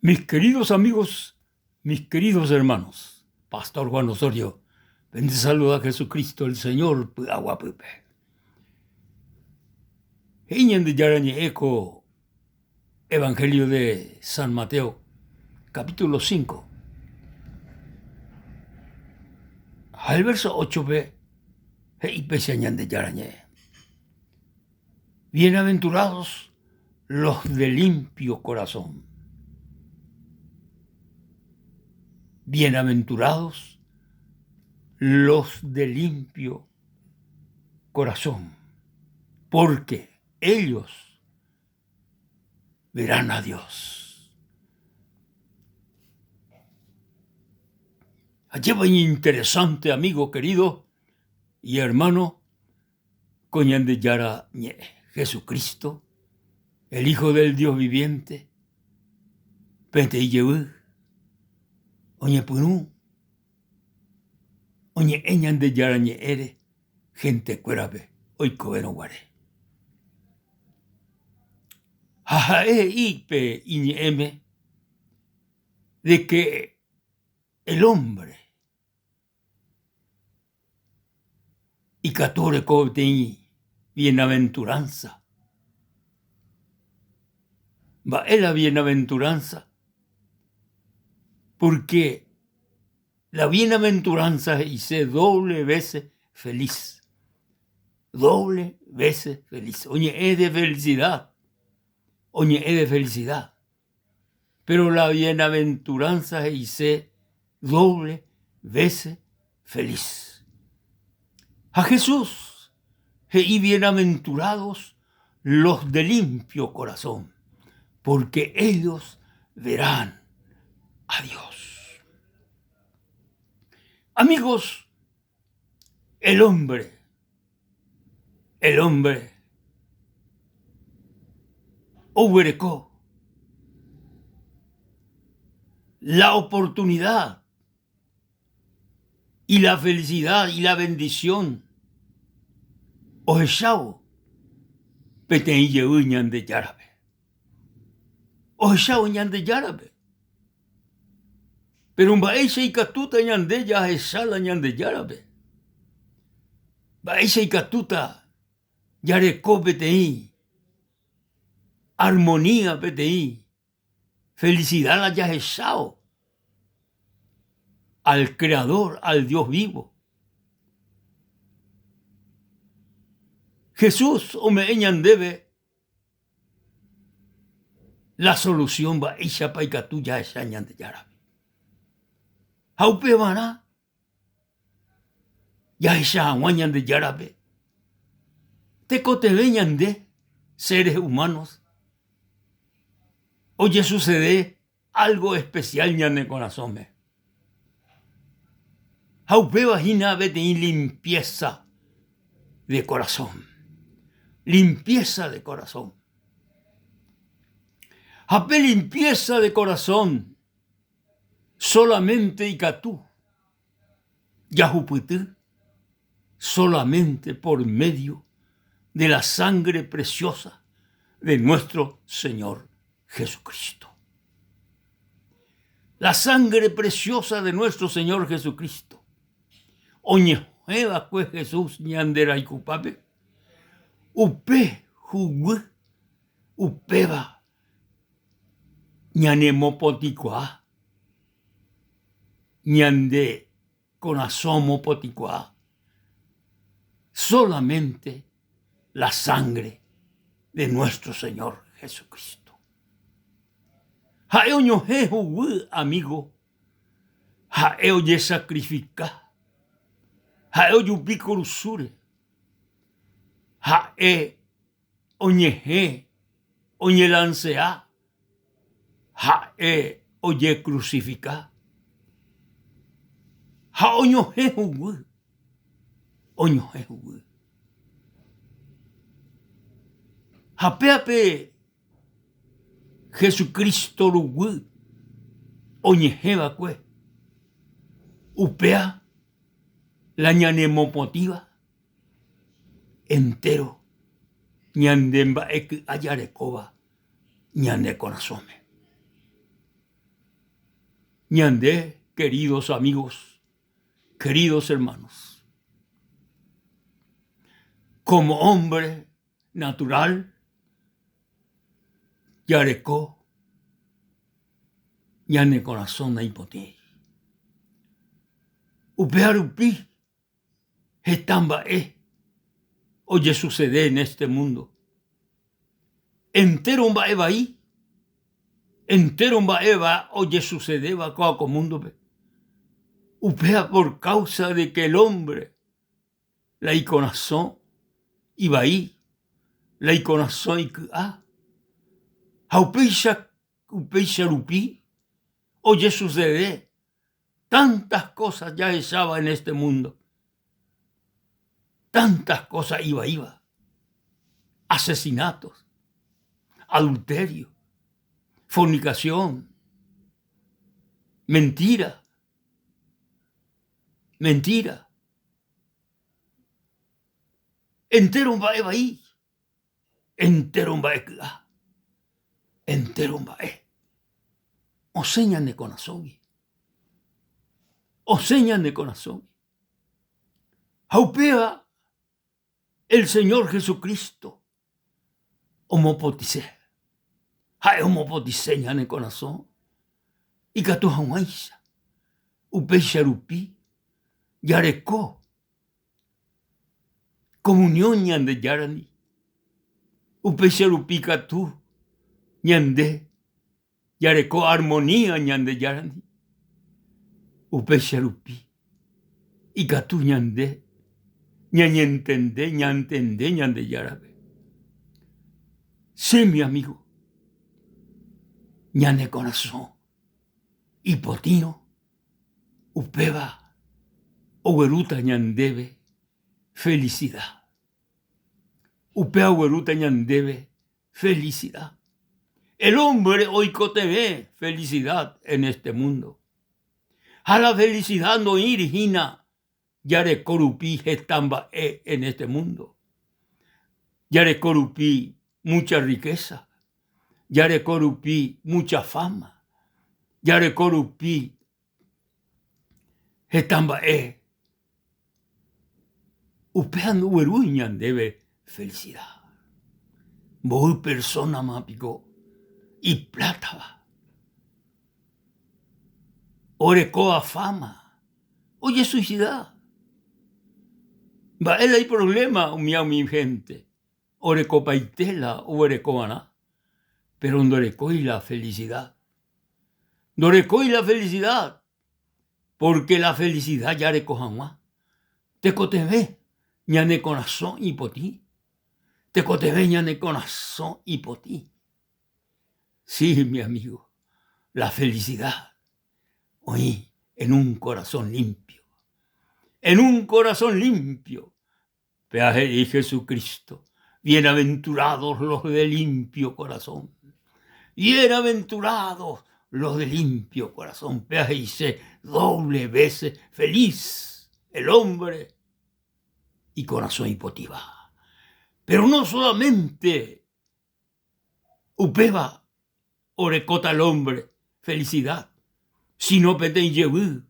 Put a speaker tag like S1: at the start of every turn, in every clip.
S1: Mis queridos amigos, mis queridos hermanos, Pastor Juan Osorio, pende saluda Jesucristo el Señor py'aguapýpe. He'i Ñandejára ñe'ẽ ko Evangelio de San Mateo, capítulo 5. Ha el verso 8-pe he'i péicha Ñandejára ñe'ẽ. Bienaventurados los de limpio corazón. Bienaventurados los de limpio corazón, porque ellos verán a Dios. Ajépa iñinteresante, amigo querido y hermano, ko Ñandejára ñe'ẽ, Jesucristo, el Hijo del Dios viviente, peteĩ jevy oñepyrũ oñe'ẽ Ñandejára ñe'ẽre hentekuérape oikovérõ guare. Ha ha'e he'i pe iñe'ẽme de que el hombre Ikatu oreko peteĩ bienaventuranza. Mba'e la bienaventuranza? Pórke la bienaventuranza he'ise doble vése feliz, doble vése feliz, oñe'ẽ de felicidad, oñe'ẽ de felicidad. Péro la bienaventuranza he'ise doble vése feliz. Ha Jesús he'i bienaventurados los de limpio corazón, porque ellos verán a Dios. Amigos, el hombre, el hombre oguereko la oportunidad y la felicidad y la bendición ohechávo peteĩ jey Ñandejárape. Ohechávo Ñandejárape. Péro mba'éicha ikatúta ñande jahecha la Ñandejárape? Mba'éicha ikatúta jareko peteĩ armonía, peteĩ felicidad la jahechávo al Creador, al Dios vivo? Jesús ome'ẽ ñandéve La solución mba'éichapa ikatu jahecha Ñandejárape. Ha upevarã jahecha hag̃ua Ñandejárape tekotevẽ ñande seres humanos ojesucede algo especial ñane korasõme. Ha upéva hína peteĩ limpieza de corazón. Limpieza de corazón. Ha pe limpieza de corazón solamente ikatu jahupyty solamente por medio de la sangre preciosa de nuestro Señor Jesucristo. La sangre preciosa de nuestro Señor Jesucristo. Oñehẽva'ekue Jesús ñande rayhupápe, upe huguy upéva ñanemopotĩkuaa, ñande korasõ mopotĩkuaa, solamente la sangre de nuestro Señor Jesucristo. Ha'e oñohẽ huguy amigo, ha'e ojesacrifica, ha'e ojupi kurusúre, ha'e oñehẽ, oñelansea, ha'e ojecrucifica ha oñohẽ huguy, oñohẽ huguy. Ha péape Jesucristo ruguy oñehẽ va'ekue, upéa la ñanemopotĩva entéro ñande mba'e ky'a jarekóva ñane korasõme. Ñande, queridos amigos, queridos hermanos, como hombre natural, jareko ñane korasõ naipotĩri. Upéva rupi heta mba'e ojesucede en este mundo. Entero mba'e vai, entero mba'éva ojesucedéva kóva ko mundo-pe, upéva por causa de que el hombre la ikorasõ ivai, la ikorasõ iky'a, ha upéicha upéicha rupi ojesucede tantas cosas jahecháva en este mundo, tantas cosas ivaíva, asesinatos, adulterio, fornicación, mentira, mentira, entéro mba'e vai, entéro mba'e ky'a, entéro mba'e osẽ ñane korasõgui, osẽ ñane korasõgui. Ha upéva el Señor Jesucristo omopotĩse, ha'e omopotĩse ñane korasõ ikatu hag̃uáicha upéicha rupi jareko comunión Ñandejárandi, upéicha rupi katu ñande jareko armonía Ñandejárandi, upéicha rupi ikatu ñande ñañentende, ñantende Ñandejárape. Che, mi amigo, ñane korasõ ipotĩrõ Upéva oguerúta ñandéve felisida. Upéva oguerúta ñandéve felisida. El hombre oikotevẽ felicidad en este mundo. Ha la felicidad ndoĩri hína jareko rupi heta mba'e en este mundo. Jareko rupi mucha riqueza, jareko rupi mucha fama, jareko rupi heta mba'e, upéva ndoguerúi ñandéve felicidad. Mboy persónama piko iplátava, orekóva fama, ojesuicida. Mba'e la iproblema umi umi hénte? Orekopaite la oguerekova'erã, péro ndorekói la felisida. Ndorekói la felisida, pórke la felisida jareko hag̃ua tekotevẽ ñane korasõ ipotĩ, tekotevẽ ñane korasõ ipotĩ. Sí, mi amigo, la felicidad oĩ en un corazón limpio, en un corazón limpio. Péa he'i Jesucristo, Bienaventurados los de limpio corazón. Bienaventurados los de limpio corazón. Péa he'ise doble vése feliz el hombre ikorasõ ipotĩva. Pero no solamente upéva orekóta el hombre felicidad, sino peteĩ jevy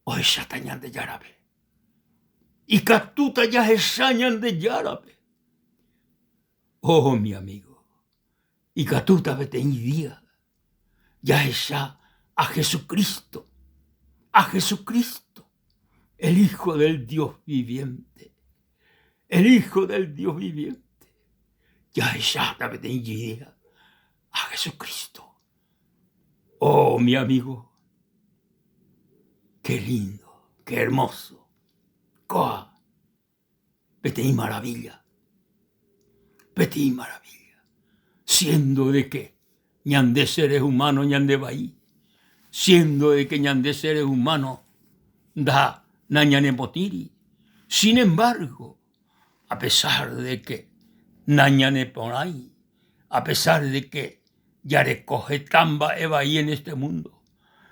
S1: Ohecháta Ñandejárape. Ikatúta jahecha Ñandejárape. Oh, mi amigo, ikatúta peteĩ día jahecha a Jesucristo, a Jesucristo, el Hijo del Dios viviente, el Hijo del Dios viviente. Jahecháta peteĩ día a Jesucristo. Oh, mi amigo, qué lindo, qué hermoso. Kóa peteĩ maravilla, peteĩ maravilla. Siendo de que ñande seres humanos ñande vai, siendo de que ñande seres humanos nda nañanepotĩri. Sin embargo, a pesar de que nañaneporãi, a pesar de que jareko heta mba'e vai en este mundo,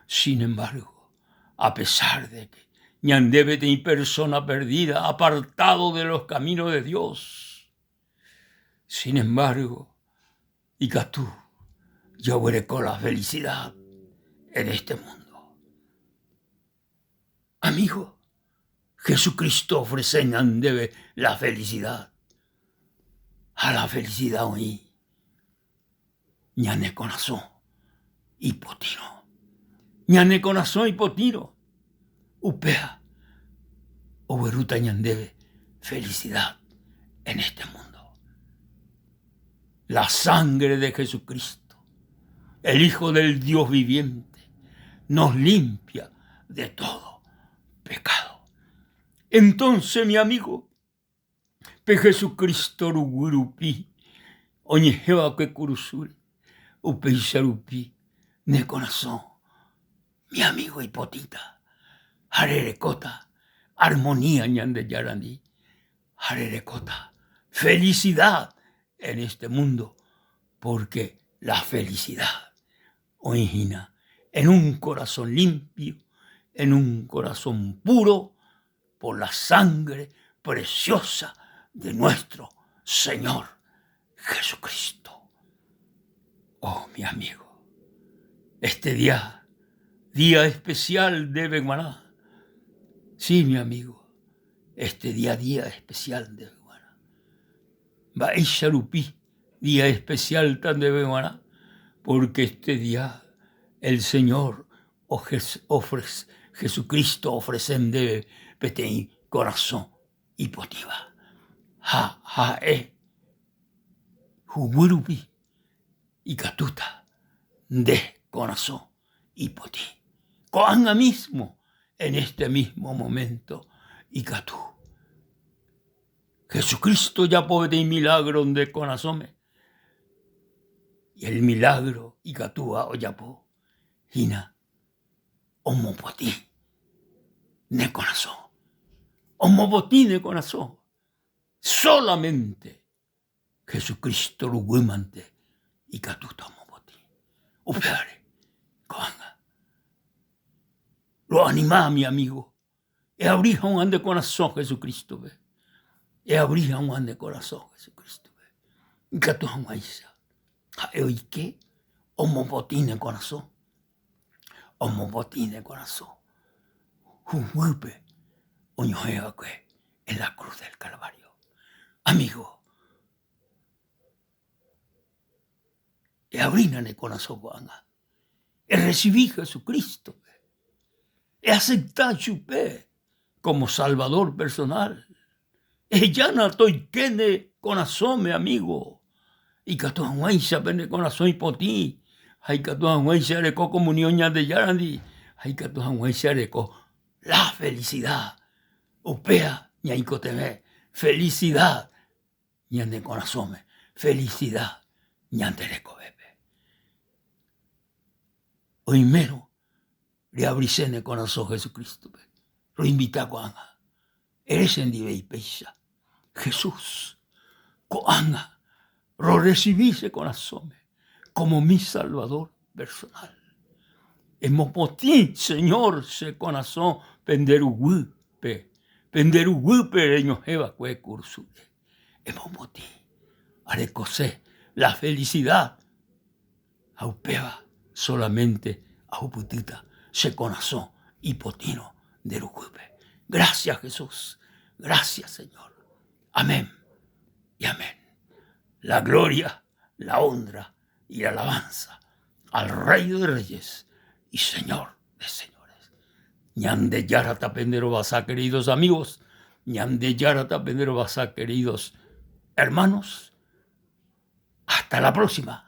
S1: sin embargo, a pesar de que ñande peteĩ persona perdida, apartado de los caminos de Dios, sin embargo, ikatu. Jaguereko la felicidad en este mundo. Amigo, Jesucristo ofrece ñandéve la felicidad. Ha la felicidad oĩ ñane korasõ ipotĩrõ. Ñane korasõ ipotĩrõ, upéva oguerúta ñandéve felicidad en este mundo. La sangre de Jesucristo, el Hijo del Dios viviente, nos limpia de todo pecado. Entonces, mi amigo, pe Jesucristo ruguy rupi oñehẽ va'ekue kurusúre, upéicha rupi ne korasõ, mi amigo, ipotĩta ha rerekóta armonía Ñandejárandi ha rerekóta felicidad en este mundo, porque la felicidad oĩ hína en un corazón limpio, en un corazón puro, por la sangre preciosa de nuestro Señor Jesucristo. Oh, mi amigo, este día, día especial de g̃uarã. Sí, mi amigo, este día, día especial ndéve g̃uarã. Mba'éicha rupi día especial-ta ndéve g̃uarã? Porque este día el Señor ofrece, Jesucristo ofrece ndéve peteĩ korasõ ipotĩva. Ha ha'e huguy rupi ikatúta nde korasõ ipotĩ. Ko'ág̃a mismo, en este mismo momento ikatu. Jesucristo ojapo peteĩ milagro nde korasõme. Y el milagro ikatúva ojapo hína omopotĩ ne korasõ, omopotĩ ne korasõ solamente Jesucristo ruguýmante ikatúta omopotĩ. Upévare ko'ág̃a roanima mi amigo eavri hag̃ua nde korasõ Jesucristo-pe, eavri hag̃ua nde korasõ Jesucristo-pe ikatu hag̃uáicha ha'e oike omopotĩ ne korasõ, omopotĩ ne korasõ huguýpe oñohẽ va'ekue en la cruz del Calvario. Amigo, eavrína ne korasõ ko'ág̃a. Erresivi Jesucrístope, easepta chupe kómo Salvadór personál. Ehejána toike ne korasõme amígo, ikatu hag̃uáicha pene korasõ ipotĩ ha ikatu hag̃uáicha ereko komunión Ñandejárandi ha ikatu hag̃uáicha ereko la felisida. Upéva ñaikotevẽ, felisida ñane korasõme, felisida ñande rekovépe. Oimérõ reavrise ne korasõ Jesucrístope, roinvita ko'ág̃a, ere chendive ipéicha, Jesús, ko'ág̃a rorresivi che korasõme kómo mi Salvador personal. Emopotĩ, Señor, che korasõ pende ruguýpe, pende ruguýpe reñohẽ va'ekue kurusúre. Emopotĩ, arekose la felicidad ha upéva solamente ahupytýta che korasõ ipotĩrõ nde ruguýpe. Gracias Jesús, gracias Señor. Amén y amén. La gloria, la honra y la alabanza al Rey de Reyes y Señor de Señores. Ñandejára tapenderovasa, queridos amigos. Ñandejára tapenderovasa, queridos hermanos. Hasta la próxima.